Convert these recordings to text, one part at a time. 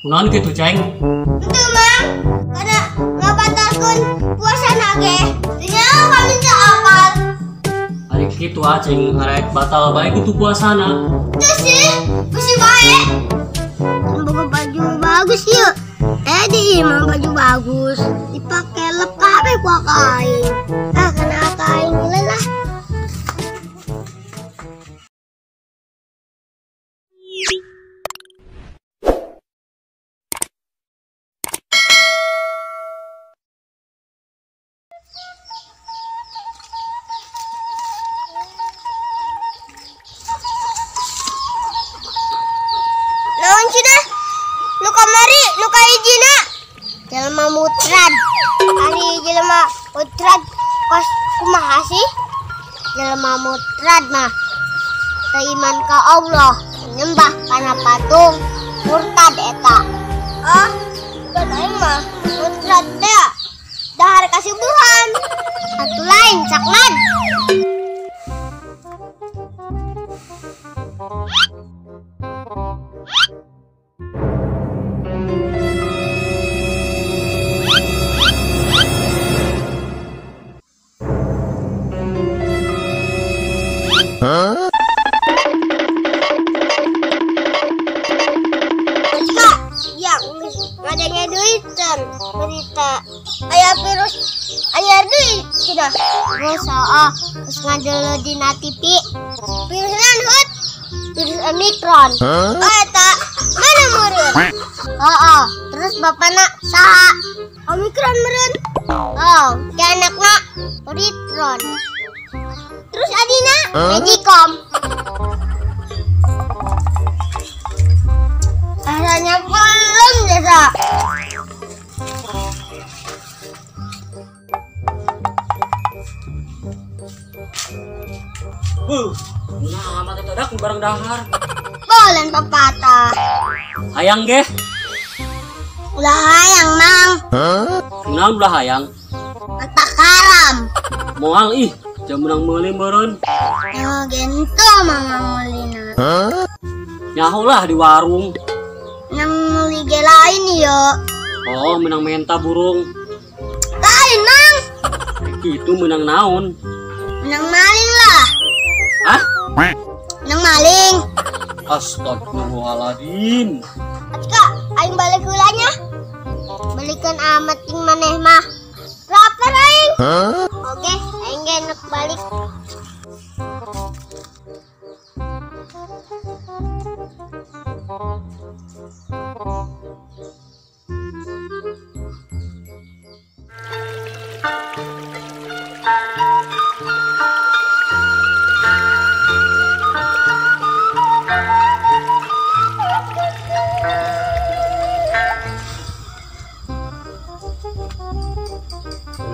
Kunaon kitu ceng? Itu mang, karena ngabatalkeun puasa nage. Tinggal kami teu apal. Ari kitu ah ceng arek batal bae kitu puasana. Itu sih, besi bae. Boga baju bagus yuk. Di imah baju bagus. Dipake lep kabeh ku aing. Ah, kana aing lelah. Naon cenah? Nu kamari, nu kahijina. Jelema mutrad. Ari jelema mutrad kos kumaha sih? Jelema mutrad mah teu iman ka Allah, nyembah kana patung, murtad eta. Ah, bukan aing mah mutrad teh dahar kasubuhan. Atuh lain cakman. Huh? Kak, ya ngadengnya duitan berita aya virus anyar deui cenah. Geus heuh, geus ngadeuleu dina TV. Virus naon heut? Virus Omicron. Oh eta, mana meureun? Heeh, terus bapana saha? Omicron meureun. Oh, ke anakna Omicron. Terus adina Magicom. Rasanya belum desa. Nah, amat itu dak bareng dahar. Bolen pepatah. Hayang ge? Ulah hayang, Mang. Kunaon ulah hayang? Mata karam. Moal ih, jam menang meuli meureun. Nyaho gento mang meulina. Nyaho lah di warung. Nang meuli ge lain yo. Oh, menang menta burung. Lain, Mang. Itu menang naon? Menang maling lah. Hah? Menang maling. Astagfirullahaladzim. Atika, aing balik heulanya. Balikan amat ting maneh mah. Lapar aing. Oke, aing ge nek balik.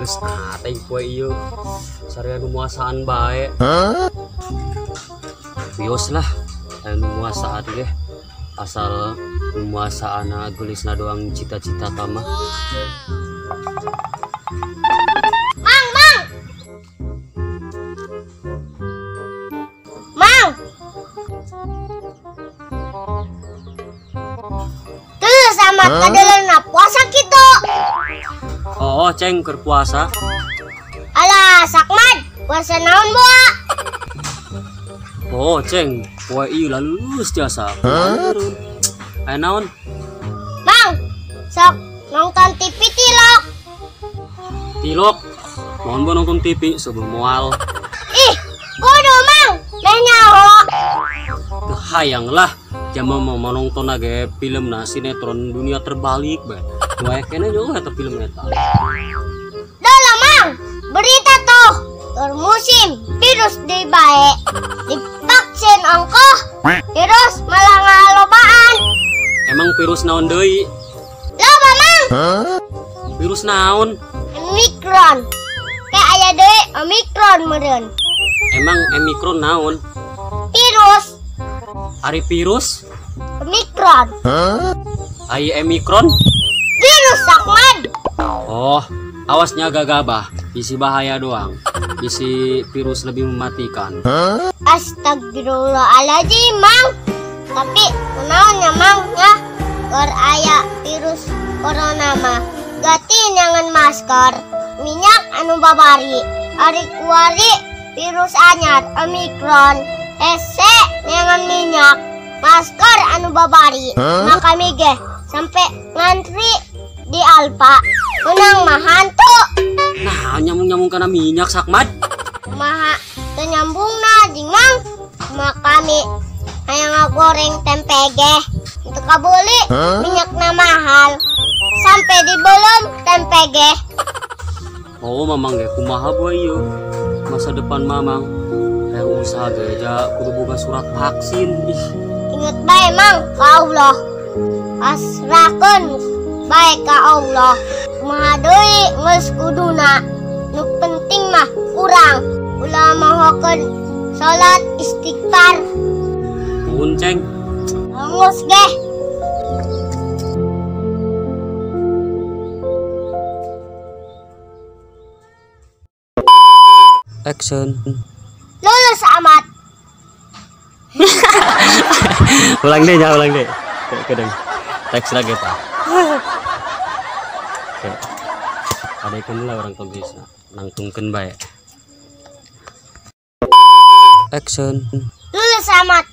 Geus ate poe ieu sarian muasaan bae. Bios lah anu muasaan ge asal muasaana geulisna doang cita-cita tama. Mang, mang. Mang. Tuh sama kadeleuna puasa kitu. Oh, ceng keur puasa. Alah, sakmad, puasa naon boa? Oh, ceng, poe ieu lalulus tiasa. Aya naon? Mang, sok nonton TV tilok. Tilok? Mohon bo nonton TV sebelum moal. Ih, kudu mang, meh nyaho. Teu hayang lah, jama mau nonton ge filmna sinetron dunia terbalik bae. Wae kene juga eta film eta. Dalah mang, berita tuh tur musim virus deui bae. Divaksin ongkoh, virus malah ngalobaan. Emang virus naon deui? Loba mang. Virus naon? Omicron. Kayak aya deui Omicron meureun. Emang Omicron naon? Virus. Ari virus? Omicron. Ai Omicron? Virus sakmad. Oh, awasnya gagabah, isi bahaya doang. Isi virus lebih mematikan. Astagfirullahaladzim, Mang. Tapi kunaon nya, Mang ya? Keur aya virus corona mah gati nyangan masker, minyak anu babari, ari kuari virus anyar Omikron, hese nyangan minyak, masker anu babari. Maka kami ge sampai ngantri di Alfa. Menang mah hantu. Nah, nyambung-nyambung kana minyak sakmat. Kumaha teu nyambungna jeung Mang. Kumaha kami hayang ngagoreng tempe ge. Untuk kabeli minyakna mahal. Sampai dibelum tempe ge. Oh, mamang ge kumaha boy ieu. Masa depan mamang hayang usaha ge ja kudu boga surat vaksin. Ih, inget bae Mang ka Allah. Pasrahkeun bae ka Allah. Kumaha deui geus kuduna. Nu penting mah urang ulah mahokeun salat istighfar. Nuhun, Ceng. Hangus ge. Action. Lulus amat. Ulang deh, jangan ulang deh. Kedeng. Teks lagi pak. Oke. Adekeun lah orang tulis. Nangtungkeun bae. Action. Lulus amat.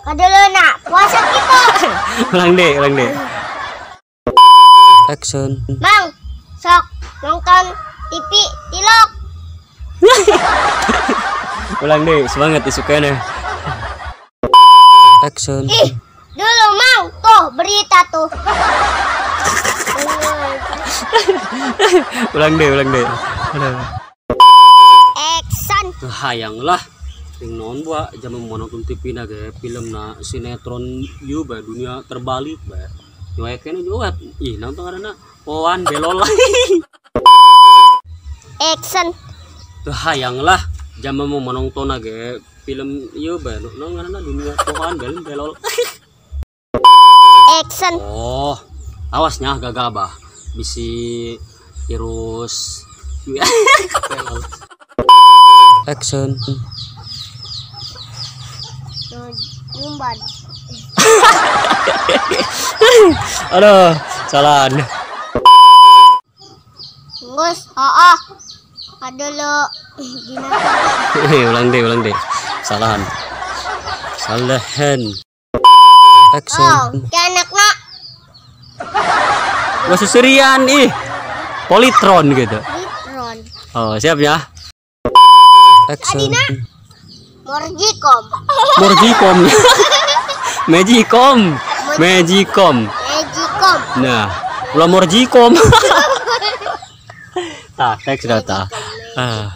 Kadeleuna puasa kita. Ulang deh, ulang deh. Action. Mang, sok nonton TV tilok. Ulang deh, semangat isukana. Action. Ih, dulu Mang, tuh berita tuh. Ulang deh, ulang deh. Action. Hayang lah. Ting naon buah jam mau nonton TV na ge film na sinetron ieu bae dunia terbalik bae. Nu aya keneh juga. Ih, naon teh ngaranna? Poan belol. Action. Teu hayang lah jam mau nonton ge film ieu bae naon ngaranna dunia poan belol. Action. Oh, awas nya gagabah bisi virus. Action. Nyumban. Aduh, salah. Ngus, heeh. Kadulu dina. Ulang deh, ulang deh. Salahan. Salahan. Action. Oh, ke anakna. Wah, seserian ih. Polytron gitu. Polytron. Oh, siap ya. Action. Adina. Morjikom. Morjikom. Magicom. Magicom. Magicom. Nah, ulah Morjikom. Tah, teks data. Ah.